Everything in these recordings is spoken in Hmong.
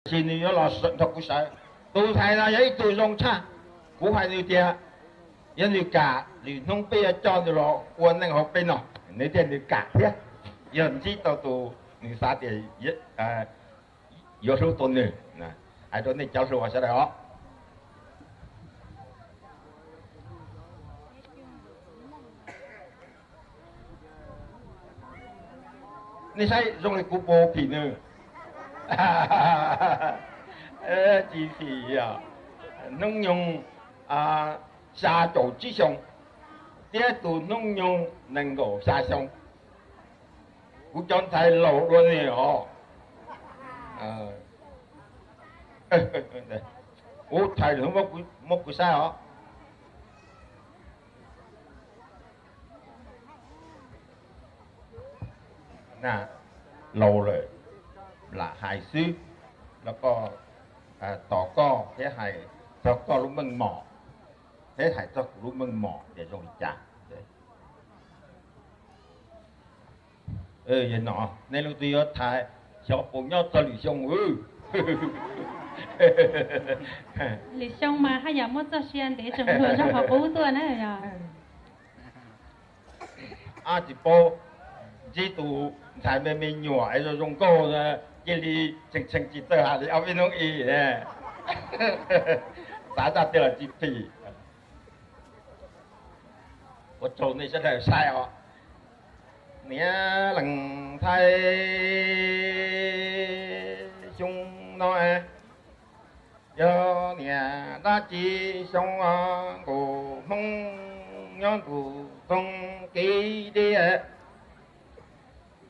Tab sis nws yuav los nrog kuv sawv. Tus ntxhais no yog ib tug zoo tshaj. Kuv hais nws tias yog nws kam, lwm hnub peb yuav coj nws los ua neej hauv peb no. Nws tias nws kam thiab, yog ntsib tau tus nws xav tias yuav hlub tau nws. Hais rau nej cov hluas sawv daws os. Nej saib zoo li kuv puas phim nws? Tsis phim. Hnub nyoog xya caum tsib xyoo, thiab tus hnub nyoog nees nkaum xya xyoo. Kuv cov ntxhais laus dua nws os. Kuv thaij muab kuv saib os. Na, laus lawm, lam hais xwb, los koj, tos koj thiab hais txog koj lub meej mom, thiab hais txog kuv lub meej mom tias zoo li cas. No, nej leej twg yuav thaij, xyov puas nyob txog lwm xyoo. Lwm xyoo mas haj yam muab txoj sia ntev tseem luag zog qhov qub tuaj na yog. Ab, tsis paub, ntsib tus ntxhais me me nyuam es zoo zoo nkauj, cia li tshee tshee tsis txawj hais li ob peb hnub ib. Xav zaj tiag los tsis phim. Ua tsaug nej sawv daws saib os. Niam leej ntxhais xyoo no, yog niam dab tsi xyoo, nkaus Hmoob nyob ntuj txoog kev deb,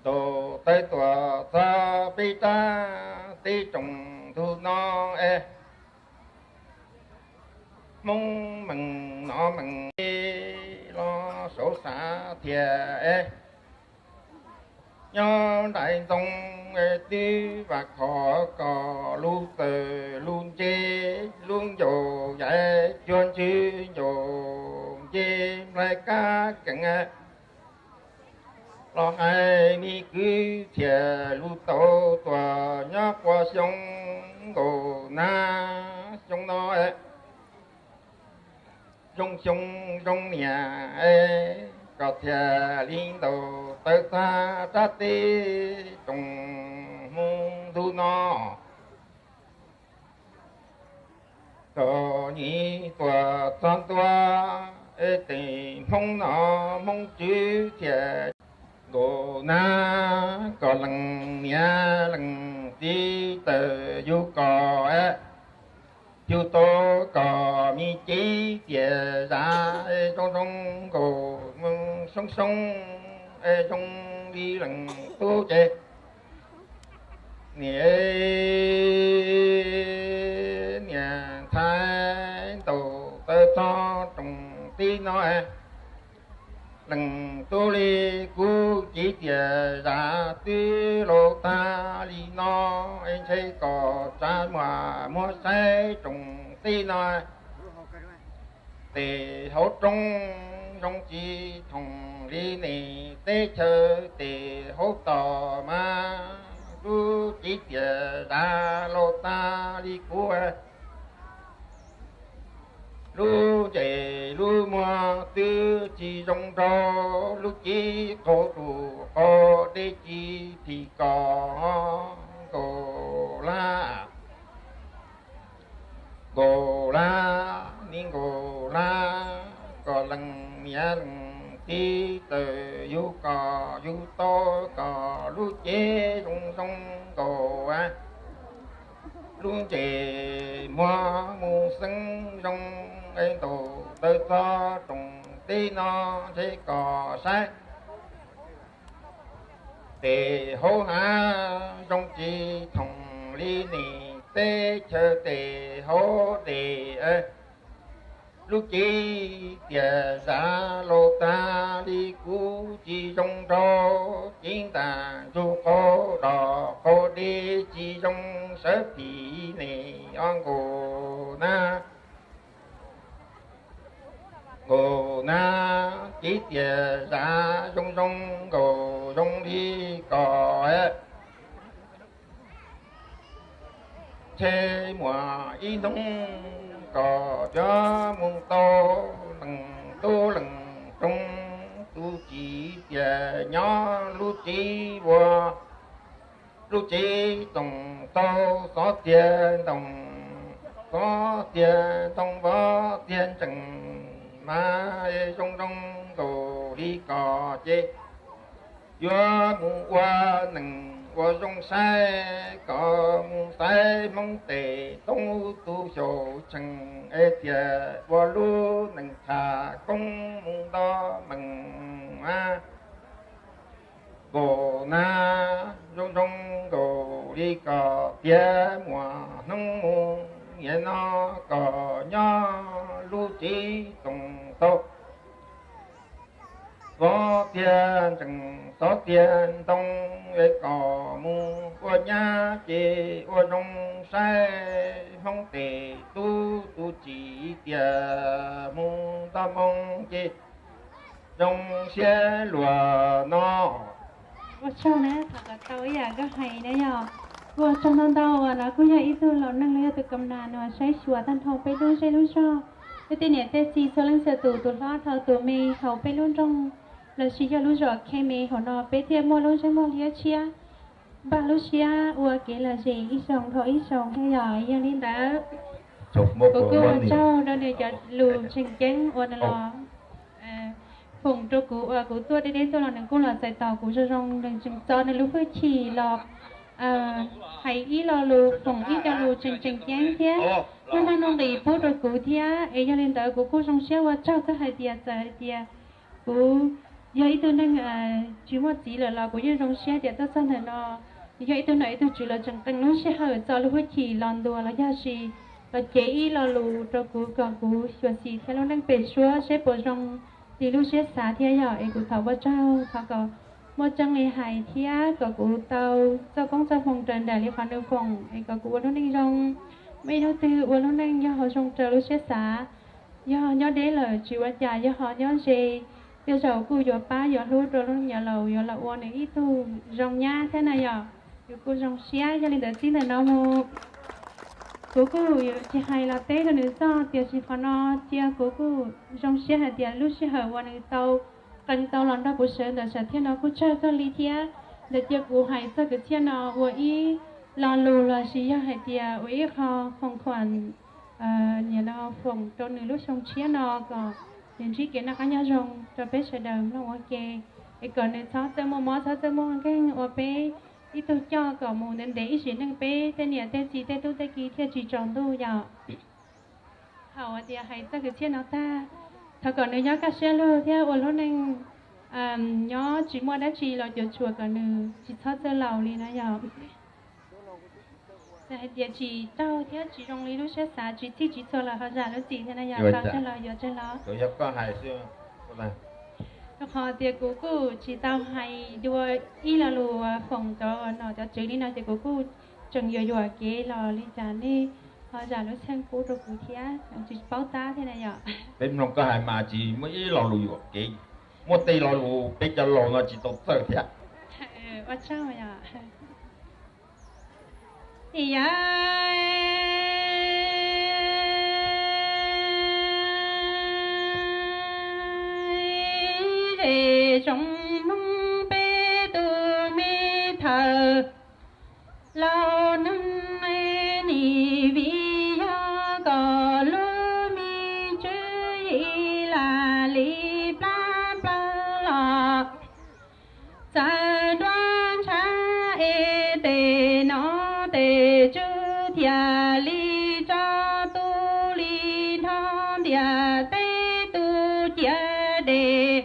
ntaus tawv tuam txog peb rab teb rooj ntug no es, Hmoob meem no meem los saud xav thiab es, nyob nraim ntoo twb vam khom kom lub txawm lub ntse, lub ncaus yai cuag ntswg ncaus nce nplaig kab kees los hais me kwv txhiaj lub tau tuaj nyob qua xyoo nkaus nag xyoo no. Zoo xyoo zoo niam, koj thiaj li ntaus tawv tag rab teb rooj hmoov ntug no. Koj nyiam tuaj txog ntua, es tej Hmoob no Hmoob Tswv thiaj nkaus nag, koj leej niam leej txiv tawm yug koj, yug tau koj me cev tiaj zam zoo zoo nkaus soob soob, zoo li leej tub ces niam, niam ntxhais ntaus tawv txog rooj teb no. Leej tub li kuv cev tiaj zam twb laus tag li no, es ntshe kom tsa muag muab saib rooj teb no. Tej hauv roob zoo tsis thoom li nej teb chaws, tej hauv toj mas lub cev tiaj zam laus tag li kuv. Lub ntsej lub muag twb tsis zoo nraug, lub cev qaug rus qaug dej tsis phim koj nkaus laj, nkaus laj, ni nkaus laj, koj leej niam leej txiv tawm yug koj yug tau koj lub cev zoo zoo nkaus lub ntsej muag mus xeeb zoo, es ntaus tawv txog rooj teb no ntshe kom saib. Tej hauv hav zoo tsis thoom li nej teb chaws, tej hauv dej lub cev tiaj zam laus tag li kuv tsis zoo nraug, cev ntaj ntsug qaug doj qaug dej tsis zoo, sawv phim nej os nkaus nag, nkaus nag, cev tiaj zam zoo zoo nkaus zoo li koj. Tseg muaj ib hnub kom cov mus tau leej tub leej rooj, tus txiv tias nyob lub tsev ua, lub tsev tsoom tau xov tiag ntoo, xov tiag ntoo vov tiag ntsees mas zoo zoo nkaus li kom ces yuav mus ua neeg ua zoo saib kom mus xaiv hmoob tes toob tus xyaum tshee es tias ua lub neej txhaj koob mus nto meej mas nkaus na, zoo zoo nkaus li kom tiav muaj hnub mus niaj no kom nyob lub tsev tsoom tau xov tiag ntsees xov tiag ntoo es kom mus ua nyab ces ua zoo saib hmoob tes tub tus txiv tias mus nto moo ces zoo siab luag no. Ua tsaug na, thov kom tau ib yam koj hais na yog. Ua tsaug ntau ntau uas no kuj yog ib tug laus neeg los yog tus kam nas uas saib xyuas tag nrho peb lub zej lub zog. Peb tej niam tej txiv txhua leej txhua tus, tus hlob dhau tus me hauv peb lub nroog lossis yog lub zos Khe Me hauv no peb thiaj muaj lub ntsej muag liab tshiab npaj lub siab ua kev lom zem ib xyoos dhau ib xyoos thiab yog. Yog li ntawd kuv kuj ua tsaug rau nws cov lus tseem ceeb uas nws los foom rau kuv uas kuv tuaj deb deb tuaj los nws kuj los txais tos kuv zoo zoo, nws tseem txo nws lub hwj chim los hais ib lo lus foom ib co lus tseem tseem ceeb thiab muaj nuj nqis pub rau kuv thiab. Es yog li ntawd kuv kuj zoo siab ua tsaug koj hais tias txawm hais tias kuv yog ib tug neeg tsis muaj txiv lawm los kuv yeej zoo siab tias tuaj txog ntawm no. Yog ib tug nom ib tug tswv los tseem qee lub sij hawm txo lub hwj chim los ntuas los yog sis los cev ib lo lus rau kuv kom kuv xyuam xim thiab lub neej pem suab seb puas zoo li lub siab xav thiab yog. Es kuv thov ua tsaug, thov kom muaj tseeb li hais thiab kom kuv tau txoj koob txoj hmoo raws nraim li qhov nws foom es kom kuv ua lub neej zoo, muaj ib hnub twg ua lub neej yog hauv zoo raws lub siab xav. Yog nyob deb lawm tsis ua cas, yog ho nyob ze, tej zaum kuj yuav pab yuav hlub rau lub niam laus yuav los ua nws ib tug zoo nyab thiab na yom. Yus kuj zoo siab. Yog li ntawd txij ntawm no mus kuv kuj tsis hais los teb rau nws txog, tiam sis qhov no cia kuv kuj zoo siab hais tias lub sij hawm uas nws tau qee tau los nrog kuv sawv ntawm sam thiaj no kuj tsawg kawg li thiab. Ntawd cia kuv hais txog kwv txhiaj no ua ib lo lus los sis yog hais tias ua ib qho foom khuam niam no foom rau nws lub xyoo tshiab no kom nws ntsib kev noj qab nyob zoo rau peb sawv daws mloog ua ke, es kom nws txhob txawj muaj mob txhob txawj muaj nkeeg ua peb ib tug coj kom mus ntev ntev ib sim neej peb tej niam tej txiv tej tub tej ki thiaj tsis tsaus ntuj yom. Thaum tias hais txoj kwv txhiaj no tag, thov kom nws nyob kaj siab lug thiab ua lub neej nyob tsis muaj dab tsi los cuam tshuam kom nws tsis txhob txawj laus li na yom. Txawm hais tias tsis raug thiab tsis zoo li lub siab xav, tsis txhij tsis txhua los ho zam lub txim thiab na yom. Tau tsawg los yuav tsawg los. Rau qhov tias kuv kuj tsis tau hais dua ib lo lus foom cov nom cov tswv li no ces kuv kuj tseem yuam yuam kev los li cas nej ho zam lub txim pub rau kuv thiab, tsis paub tab thiab na yom. Peb mloog koj hais mas tsis muaj ib lo lus yuam kev, muaj tej lo lus peb cov laus no tsis tau txawj thiab. Ua tsaug yom. Yog zej tsoom Hmoob peb tus me thawj laus neeg nim vim yog kom lub me tswv yim lam li plab plaws los txawm nruab ntshav es tes no tes tswv thiaj li tso tu li nrho ntiaj teb tu ciav des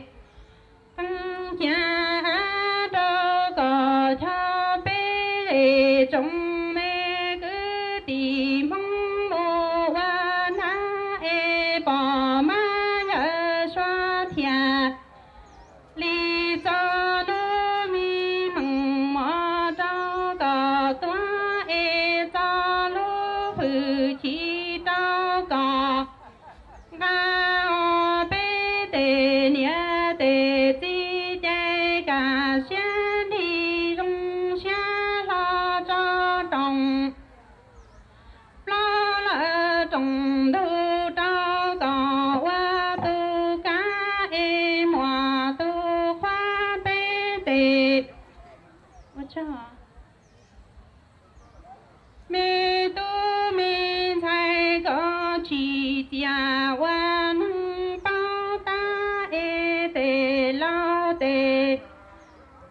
qee ciav av rau kom cov peb zej tsoom me kwv tij Hmoob mus ua hnab es pom mab yawm suav thiaj li txo lub me meej mom rau kom tuag es txo lub hwj chim rau kom nqa peb tej niam tej txiv ces kam siab nrig zoo siab hlo tso roos. toom ntug rau kom ua tus kab es muaj tus qhuav peb tes. Me tub me ntxhais koj tsis txiav ua neeg paub tab es tes laus tes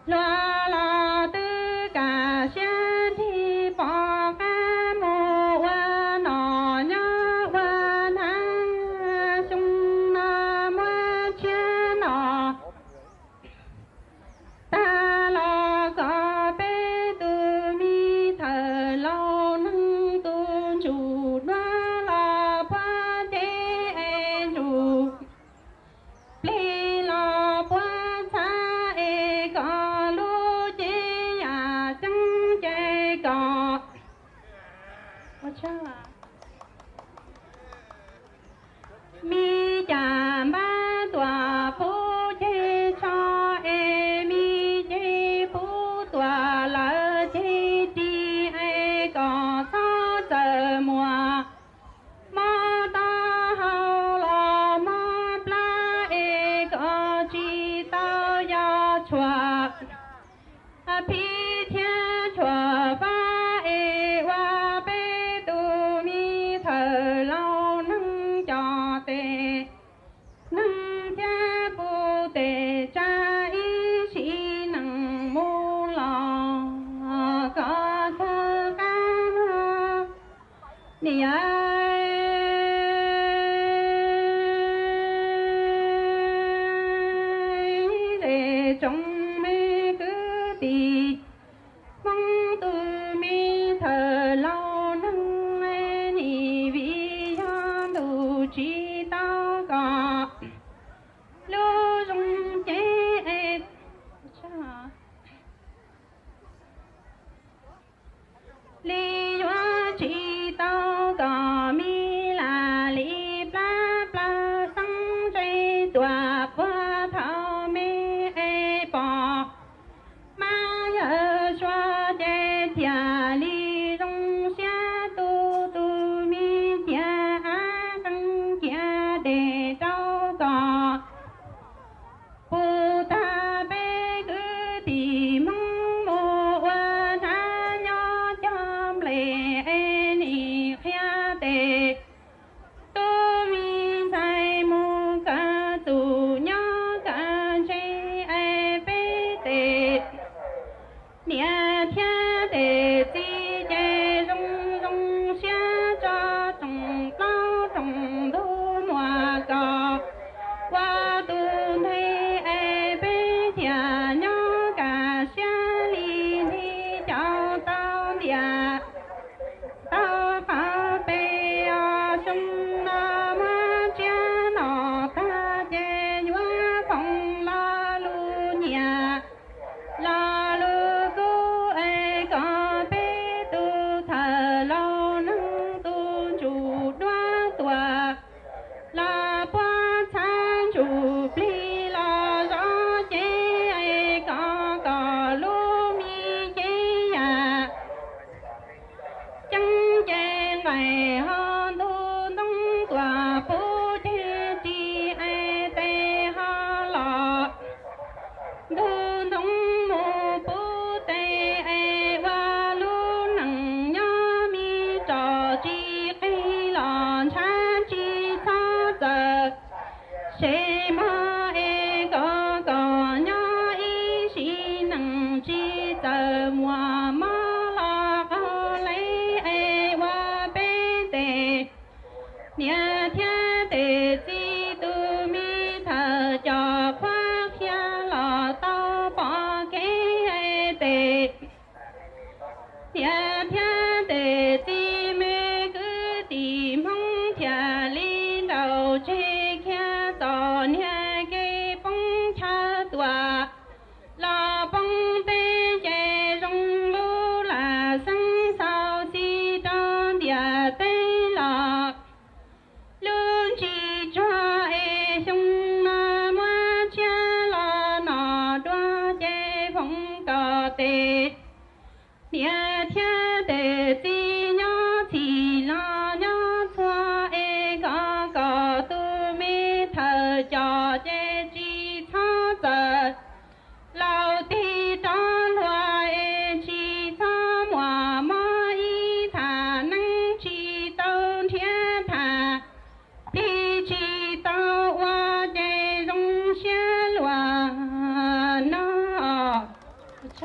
hluas los twb kam siab ntsig pom qab mus ua nom nyob ua nab xyoo no muab tshiab no tag los kom peb tus me thawm laus neeg tus ntsum duab los puag ceg es ntsum plig los puag txhab es kom lub cev yam ceeb ces kom me cas npab tuam pub ceg tsho es me ceg pub tuam lawv ceg ris es kom txhob txawm muas mob taub hau los mob plab es kom tsis tau yog tshuam phib thiab tshuam fab es ua peb tus me thawm laus neeg cov tes neeg thiab pub tes tsa ib sim neej mus los kom kawg qab niam es tsoom me kwv tij Hmoob tus me thawm laus neeg nim vim yog ntuj tsis tau kom lub zoo cev li yuav tsis tau kom me lam li plab plaws xeeb ze tuam puag thaum me es pom mab yawg suav ces thiaj li zoo siab tu tus me cia ab qeej cia tes rau kom puag ta peb kwv tij Hmoob mus ua nab nyob cog nplej es nim qhia tes tub me ntxhais mus kaw tus nyob kaw ntseg es peb tes niam thiab tes txiv ces zoo zoo siab tso tsoom plaub tsoom ntug muam kom ua tus nthe es peb thiaj nyob kaj siab li nthi cov tau ntiam tau qhov peb os xyoo no muab tsiab no tag ces yuav foom lo lus nyiam lo lus kub es kom peb tus thawm laus neeg tus ntsum duab tuam los puag txhab ntsum plig los zov cev es kom kom lub me cev yam ceeb ces nqaim ho ntug ntoo tuam pub ceg ris es tes ho los ntug ntoo mus pub tes es ua lub neej nyob me tsom tsis qig los ntshav tsis txhob txawm sev mog es kom kom nyob ib sim neej tsis txawm muaj mob los qaug le es ua peb tes niam thiab tes txiv tus me thawm cov qhuab qhia los tau pom kev tes niam thiab tes txiv me kwv tij Hmoob thiaj li nraum tseg khiav txom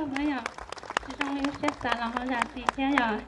Yog, tsis zoo li siab xav los ho zam txim thiab yog.